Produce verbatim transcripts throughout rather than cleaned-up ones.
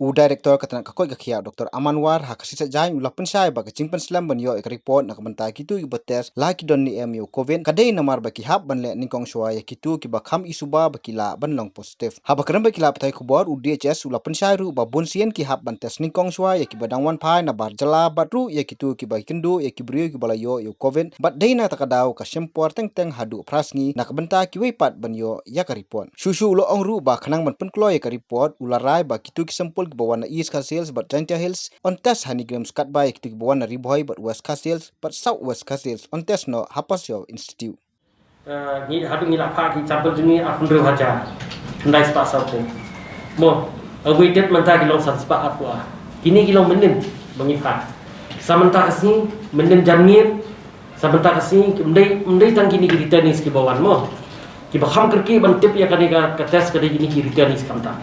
U Director ka tnat ka koit ka khiah, Doctor Aman War, ha ka shisha jaiñ u la pynshai ba ka jingpynslem ban ïoh ïa ka report na ka bynta kito kiba test la ki don ne em ïa u covid ka dei namar ba ki hap ban leh nyngkong shuwa ïa kito kiba kham i suba ba ki lah ban long positive. Haba kren bad ki lad pathai khubor, u D H S u la pynshai ruh ba bun sien ki hap ban test nyngkong shuwa ïa kiba dang wan phai na bar jylla bad ruh ïa kito kiba kynduh ïa ki briew kiba la ïoh ïa u covid bad dei na kata ka daw ka shim por teng teng haduh phra sngi na ka bynta kiwei pat ban ïoh ïa ka report. Shuh shuh u la ong ruh ba khnang ban pynkloi ïa ka report u la rai ba kito ki sample kiba wan na East Khasi Hills bad Jaintia Hills yn test ha NEIGRIHMS katba ïa kito kiba wan na Ri Bhoi bad West Khasi Hills bad South West Khasi Hills yn test noh ha Pasteur Institute. Eh, ngi haduh ngi la phah ki sample jong ngi arphew hynriew hajar khyndai spah saw phew. Mo, awaited mynta ki long san spah arphew ar. Kine ki long mynnin ba ngi phah. Sa mynta ka sngi, mynnin janmiet, sa mynta ka sngi, ym dei, ym dei tang kine ki returnees kiba wan mo. Kiba kham kyrkieh ban tip ïa kane ka, ka test ka dei kine ki returnees khamtam.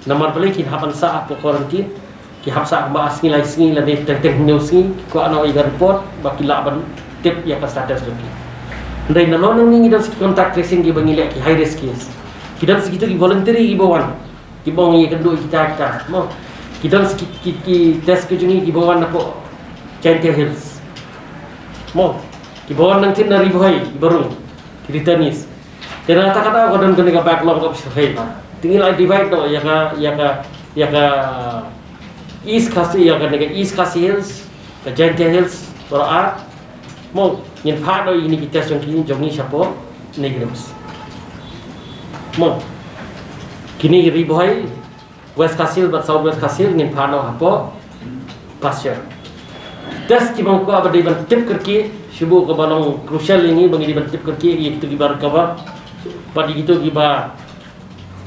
Namar balei kin hap ban sah hapoh quarantine, ki hap sah kumba ar sngi lai sngi lane teng teng hynñiew sngi, ki kwah noh ïa ka report ba ki lah ban tip ïa ka status jong ki. Hynrei nalor nangne ngi don sa ki contact tracing kiba ngi leh, ki high risk case. Ki don sa kito ki voluntary kiba wan, kiba ong ïakynduh ïa kita kita. Mo, ki don sa ki, ki, ki test ki jong ngi kiba wan napoh Jaintia Hills. Mo, kiba wan nangtip na Ri Bhoi, kiba rung, ki returnees. Te na kata kata ka don kane ka backlog of survey. Te ngi la divide noh ïa ka, ïa ka, ïa ka East Khasi, ïa kane ka East Khasi Hills, ka Jaintia Hills, baroh ar. Mo, ngin phah noh ïa kine ki test jong ki, jong ngi shapoh NEIGRIHMS. Mo, kine Ri Bhoi, West Khasi Hills bad South West Khasi Hills ngin phah noh hapoh Pasteur. Test kiba ngi kwah ba dei ban tip kyrkieh, shu ba kaba long crucial ïa ngi ba ngi dei ban tip kyrkieh ïa kito kiba recover bad ïa kito kiba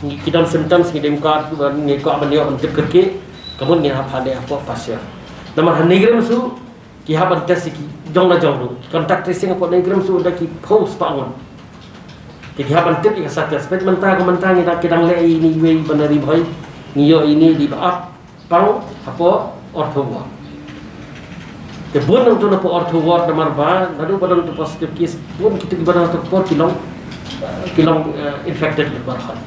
ngi, ki don symptoms, ngi dei kwah, ngi kwah ban ïoh ban tip kyrkieh, ka mut ngin hap phah noh hapoh Pasteur. Namar ha NEIGRIHMS ruh ki hap ban test ïa ki jong la jong ruh. Contact tracing hapoh NEIGRIHMS ruh da ki phew spah ngut. Te ki hap ban tip ïa ka status. Peit mynta, ka mynta ngi dang, ki dang leh ïa ine iwei ba na Ri Bhoi, ngi ïoh ïa ine dei ba ap pang hapoh ortho ward. Te bun nangto napoh ortho ward namar ba naduh ba don to positive case, bun kito kiba don to por ki long, ki long, eh, infected baroh.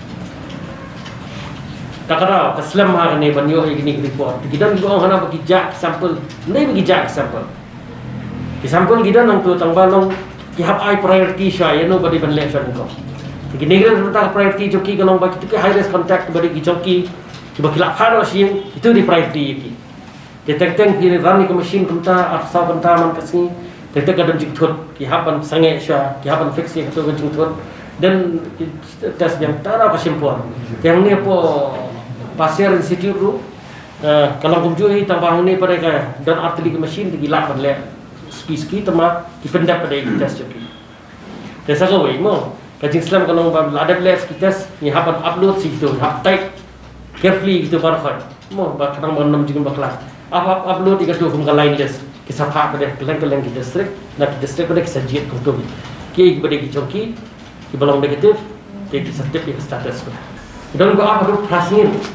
Kata ka daw ka slem ha kane ban ïoh ïa kine ki report. Te ki don kiba ong hana ba ki jah ki sample, ne ba ki jah ki sample. Ki sample ki don nangto tang ba long ki hap ai priority shuwa ïa no ba dei ban leh shuwa nyngkong. Te kine ki don mynta ka priority jong ki ka long ba kito ki high risk contact ba dei ki jong ki, kiba ki lah phah noh sha ïing, kito dei priority ïa ki. Te teng teng phi run ïa ka machine kumta, arphew saw kynta man ka sngi. Teng teng ka don jingthut, ki hap ban sangeh shuwa, ki hap ban fix ïa kato ka jingthut. Then ki test biang, ta daw ka shim por. Te hangne hapoh Pasteur Institute ruh, eh, ka long kumjuh hi, tang ba hangne pat ka don ar tylli ka machine, te ki lah ban leh spi spi, tang ba ki pyndep pat ki test jong ki. Te sa kawei mo, ka jingslem ka long ba la dep leh ki test, ngi hap ban upload sha kito, ngi hap type carefully kito baroh khoit. Mo, ba khnang ban ym jingim bakla. Hap, hap upload ïa kato kum ka line list. Ki sa phah pat kylleng kylleng ki district, na ki district pat ki sa jied kumto. Kiei kiba dei ki jong ki, kiba long negative, te ki sa tip ïa ka status pat. Don ba ap haduh phra sngi.